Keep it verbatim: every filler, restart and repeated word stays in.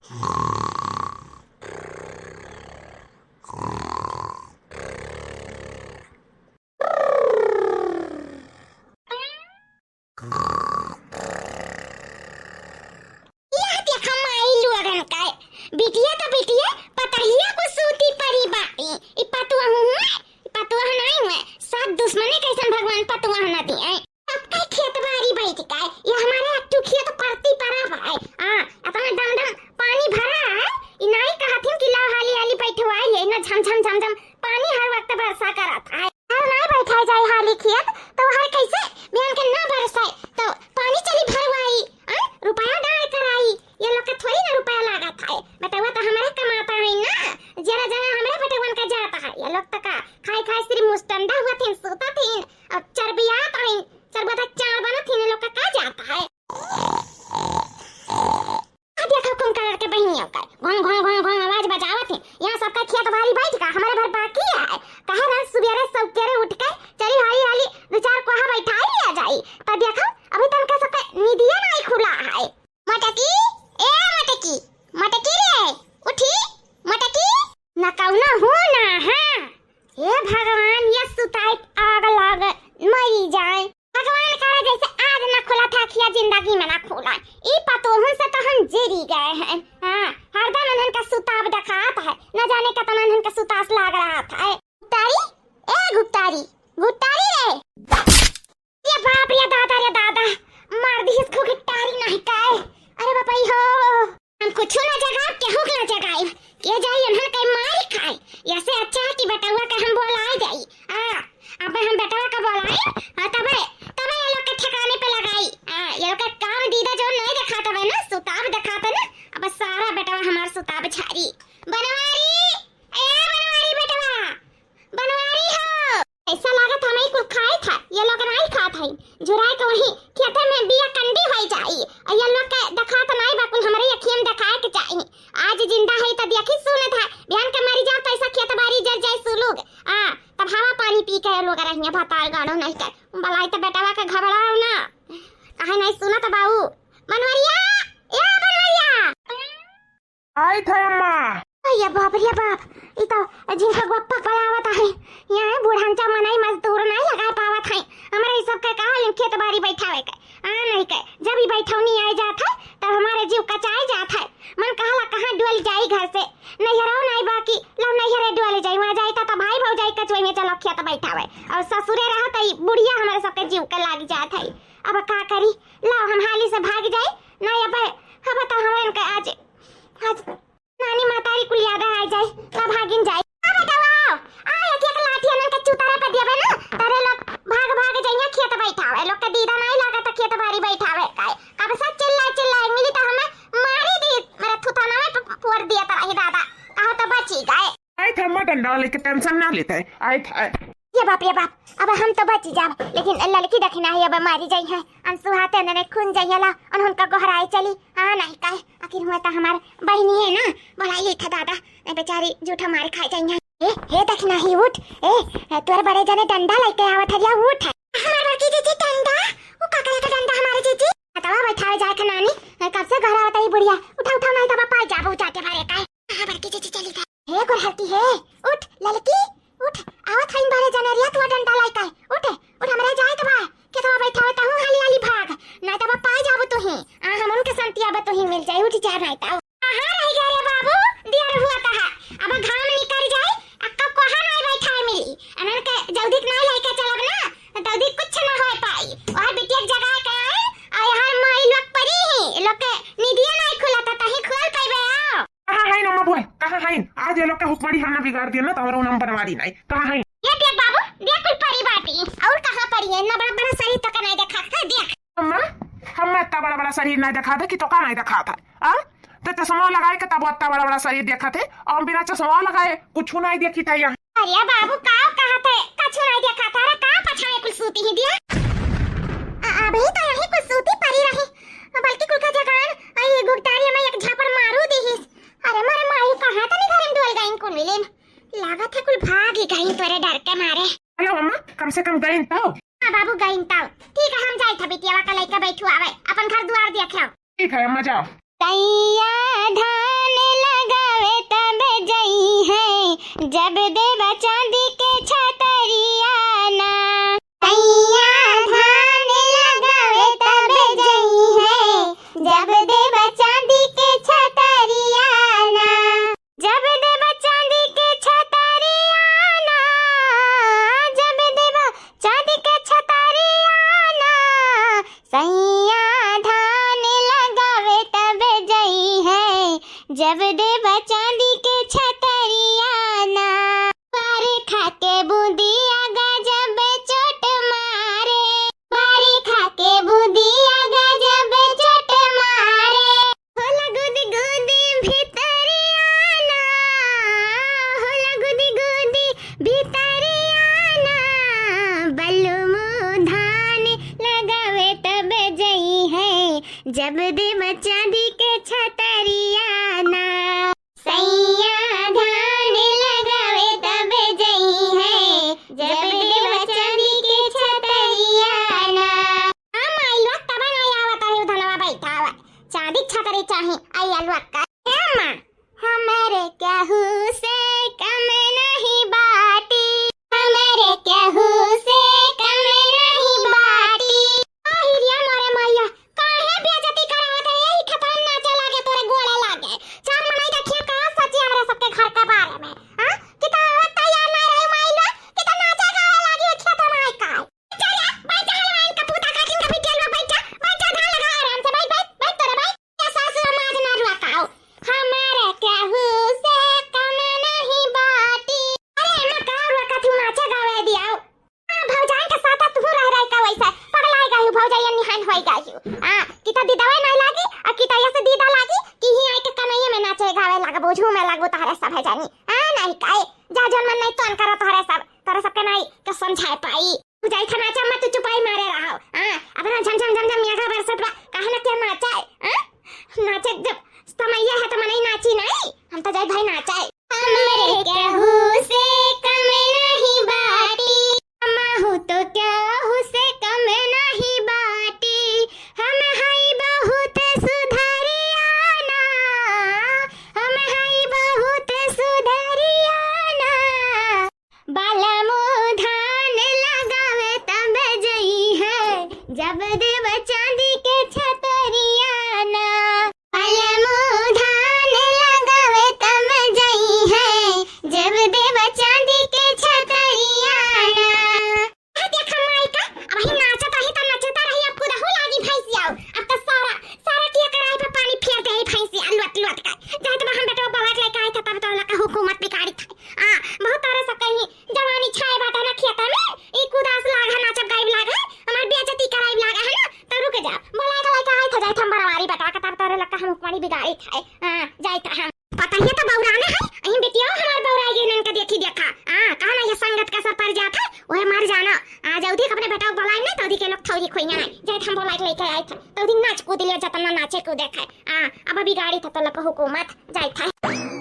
यह देखा माई लोगन का, बिटिया तो बिटिया, पतहिया को सूती परी बाटी। ई पतुआ हुआ, ई पतुआ नहीं हुआ, सात दुश्मने कैसन भगवान पतुआ न दिए। सबका खेत बारी बैठ का, ये हमारे अट्टू खेत परती परा बा। हाँ, अपना दम दम पानी भरा है, ई नहीं कहथिन कि लाओ हाली हाली बैठवाई है, ना झम झम झम झम पानी हर वक्त बरसा करत है। हर ना बैठाए जाए हाली खेत, तो हर कैसे बिहान के ना बरसाए, तो पानी चली भरवाई, आ? रुपया डाल कराई, ये लोग के थोड़ी ना रुपया लागत है। बेटवा तो हमारे कमाता है ना, जरा जरा हमारे बेटवन का जाता है, ये लोग तो का खाए खाए सिर्फ मुस्टंडा हुआ थे, सोता थे, और चरबियात है, चरबा तो चार बना थे, ये लोग का का जाता है। आ देखो कौन कलर के बहिनिया का घों घों घों घों आवाज बजावत है। यहाँ सबका खेत बारी बैठ का हमारे भर बाकी है। कहे रहे सुबेरे सौकेरे उठ के चली हाली हाली दो चार कोहा बैठा लिया जाई। तो देखो अभी तनका सबका निदिया नहीं खुला है। मटकी, ए मटकी, मटकी रे, उठी, मटकी। न कौनो हो ना है। हे भगवान, ये सुताई आग लाग मरी जाए। भगवान करे जैसे आज न खुला था, खिया जिंदगी में न खुला। ई पतोहन से तो हम जरी गए हैं। हाँ, हरदम इन्हन का सुताब देखात है, न जाने कितना इन्हन का सुतास लाग रहा था। गुप्तारी, ए गुप्तारी, गुप्तारी रे। ये बाप रे दादा रे दादा, मार दी इसको गुप्तारी नहीं का। अरे बापा हो। हम कुछ ना जगाब, केहू के ना जगाइब। के जाई इन्हन के मारी खाए। ऐसे अच्छा है कि बेटवा के हम बोलाए जाई। हाँ, अब हम बेटवा का बोलाई, हाँ, तबे, तबे ये लोग के ठिकाने पे लगाई। हाँ, ये लोग के काम दीदा जो नहीं दिखाता है ना, सुताब दिखाता ना, अब सारा बेटवा हमार सुताब झारी। बनवारी, ए बनवारी बेटवा, बनवारी हो। ऐसा लागत हमें कुल खाए था, ये लोग नहीं खात है। जुराए के वही खेते में बिया कंडी होई जाई। और ये लोग के दिखात नहीं बा, कुल हमरे अखियन दिखाए के चाही। आज जिंदा है तो देखी सुनत है, बिहान के मरी जाओ तो ऐसा खेत बारी जर जाए सुलूग। आ, तब हवा पानी पी के लोग रहिया भतार गाड़ो नहीं कर। बलाई तो बेटवा के घबराओ ना, काहे नहीं सुनत बाऊ। बनवरिया, ए बनवरिया। आई थे अम्मा। अरे बाप रे बाप, ई तो जिनका गोप्पा पलावत है। यहाँ बुढ़ांचा मनई मजदूर नहीं लगा पावत है। हमरा ई सब के कहा लेकिन खेत बारी बैठावे के। आ नहीं के, जब ई बैठौनी आए जात है, तब हमारे जीव कचाए जात है। मन कहला कहाँ डोल जाई घर से। नैहरो नहीं बाकी, लो नैहरे डोल जाई, वहाँ जाई तो, तो भाई भौजाई कचुए में चलो खेत बैठावे। और ससुरे रहा तो ई बुढ़िया हमारे सबके जीव के लाग जात है। अब का करी, लो हम हाली से भाग जाई। नहीं अब, अब तो हम इनके आज, आज नानी मतारी कुल याद आ जाए, का भागिन जाए। आ बेटवा, आ एक एक लाठी इन्हन के चुतरा पे देबे ना, तरे लोग भाग भाग जइया खेत बैठावे। लोग के दीदा नहीं लागत खेत बारी बैठावे। काय कब से चिल्ला चिल्ला मिली तो हमें मारी दी, मेरे थुथाना में प-, फोड़ दिया तो रही दादा, कहो तो बची गए। आई थे अम्मा डंडा लेके tension ना लेते, आई थे। ये बाप, ये बाप, अब हम तो बची जाब, लेकिन ललकी दखिना है, अब मारी जाई है। अंसु हाथे ने खून जाई है ला, उन्हन का गोहराए चली। हाँ नहीं काहे, आखिर हुआ तो हमार बहिनी है ना, बोलाई ली था दादा, नहीं बेचारी जूठा मार खा जाई है। ए, हे दखिना ही उठ, ए, तोर बड़े जने डंडा लेके आवत हरिया, उठ। हमार बड़की जीजी डंडा, वो का करे तो डंडा हमारे जीजी? हतवा बैठावे जाए थे नानी, कब से घर आवत है बुढ़िया, उठा उठा नहीं तब पाई जाबू जाके मारे काहे। हाँ, बड़की जीजी चली गई। हे गोरहरती हे, उठ, ललकी, उठ, आवत हईन बड़े जनरिया, तू डंडा लाइका, उठ, उठ, हमरे जाए के बा, के तो बैठा हो, तहू हाली हाली भाग, नहीं तब पाई जाबू तुही, आ, हमन के संतिया बा तुही मिल जाई, उठ जा नहीं तब। कहाँ रह गया रे बाबू, दियर हुआ कहा, अब घाम निकल जाए, अक्का कोहा नहीं बैठा मिली, अनन के जल्दी नहीं लेके चलब ना, जल्दी कुछ ना हो पाई, और बिटिया जगा के आए, और यहाँ माई लोग परी ही, लोग के निदिया नहीं खुला था, तही खुल पाइबे आओ। कहाँ हईन अम्मा बुआ, कहाँ हईन? आज ये लोग के हुकमड़ी हम ना बिगाड़ दिए ना, तो हमारा नाम बनवा दी नहीं। कहाँ हईन? ये देख बाबू, देख कुल परी बाटी। और कहाँ परी है? इतना बड़ा बड़ा शरीर तो का नहीं देखा था, देख। अम्मा, हम इतना बड़ा बड़ा शरीर नहीं देखा था कि तो का नहीं देखा था? आ? तो चश्मा लगाए के तब इतना बड़ा बड़ा शरीर देखा थे, और बिना चश्मा लगाए कुछ नहीं देखी था यहाँ। अरे बाबू, का कहा थे? कछु नहीं देखा था, अरे का पछावे कुल सूती ही दिया? अ-, अभी तो यही कुल सूती परी रही, बल्कि कुल का जगान, आई गुप्तारी में एक झापड़ मारू दी ही। अरे मोरे माई, कहाँ तनी घर में डोल गईन कुल मिलिन? लागत है कुल भाग ही गईन तोरे डर के मारे। हेलो अम्मा, कम से कम गईन तो। हाँ बाबू, गईन तो। ठीक है, हम जाई था बिटियावा का लइका बैठू आवे, अपन घर दुआर देख आओ। ठीक है अम्मा, जाओ। गैया धार जब देबा चांदी के छतरिया ना, बरखा के बूंदिया गजब चोट मारे, बरखा के बूंदिया गजब चोट मारे। होला गुदी गुदी भितरिया ना, होला गुदी गुदी भितरिया ना, बलमू धान लगावे तब जइहैं, जब देबा चांदी के छतरिया ना। सैया धान लगावे तब जइहैं, जब देबा चांदी के छतरिया ना। हम आइल बा तब ना आवत है धनवा बैठावा। चांदी छतरी चाही, आई अलवा का। ए माँ, हमरे केहू से कम नहीं बाटी, हमरे केहू से कम नहीं बाटी। आहि रे मोरे मैया, काहे बेइज्जती करावत है? यही खेतवा में नाचे लागे, तोरे गोड़े लागे। चार मनई देखिए का सोची हमरे सबके घर के बारे में, हाँ? कि तो आवत तैयार नहीं रही माई लोग, कि तो नाचे गावे लागी खेत में आई का। चल रे, बैठ जा, हलवाइन का पूता का, जिनका भी टेल में बैठ जा, बैठ जा, धान लगा आराम से, बैठ, बैठ, बैठ तोरे, बैठ। ए सासु माज ना रुआ काओ, हमारे केहू से कम नहीं बाटी। अरे, एमे का रुआ का तू नाचे गावे दियाओ? हाँ, भौजाई के साथ तू रह रह का वैसे पगलाई गई, भौजाई निहान होई गई। हाँ, कि तो दीदावे नहीं लागी, और कि तो ऐसे दीदा लागी कि ही आई के कनैया में नाचे गावे लागबो, झूमे लागबो तहरे सब है जानी। हाँ, नहीं काए, जा जौन मन नहीं तौन करो तहरे सब, तोरे सबके नहीं के समझाए पाई। तू जाई था नाचा मत, तू चुपाई मारे रहो। हाँ, अपना झम झम झम झम मेघा बरसत बा, काहे ना क्या नाचा है? हाँ? नाचे जब समैया है तो मनई नाची नहीं, हम तो जाई भाई नाचा है। हमरे केहू से कम नहीं बाटी, हमहू तो केहू से कम नहीं बाटी, हम हई बहुत सुधरिया ना, हम हई बहुत सुधरिया ना। बालमो धान लगावे तब जइहैं, जब देबा चांदी के छतरिया ना। बालमो धान लगावे तब जइहैं, जब देबा चांदी के छतरिया ना। आ देख माई का, अब ही नाचत रही त नचत रही, अब कुदहू लागी भैंसिया। अब तो सारा, सारा किया कराई पे पानी फेर दे भैंसिया, लुअट लुअट के। जाए तो हम बेटवा बलाक लेके आए थे, तब तो लगा हुकूमत बिगाड़ी था। आ, बहुत तरह से कहीं जवानी छाए बाटे ना खेता में, ई कुदास लाग है, नाचब गाइब लाग है, हमार बेइज्जती कराइब लाग है ना, तो रुक जा। बोला के लइका आई था, जाइत हम बरवारी बटवा के, तब तोरे लक्का हम उपमानी बिगाड़ी था। हाँ, जाइत हम। पता ही तो बौराने है, अहीं बेटिया हमार बौराई गई, इनका देखी देखा। हाँ, कहा ना ये संगत का असर पड़ जात है, वह मर जाना। आ, जल्दी अपने बेटा को बुलाई ना, तो के लोग थौरी खोइया है। जाइत हम बोला के लेके आई था, तो दिन नाच कूद लिया, जतना नाचे कूदे खाए। हाँ, अब बिगाड़ी था तो लक्का हुकूमत, जाइत है।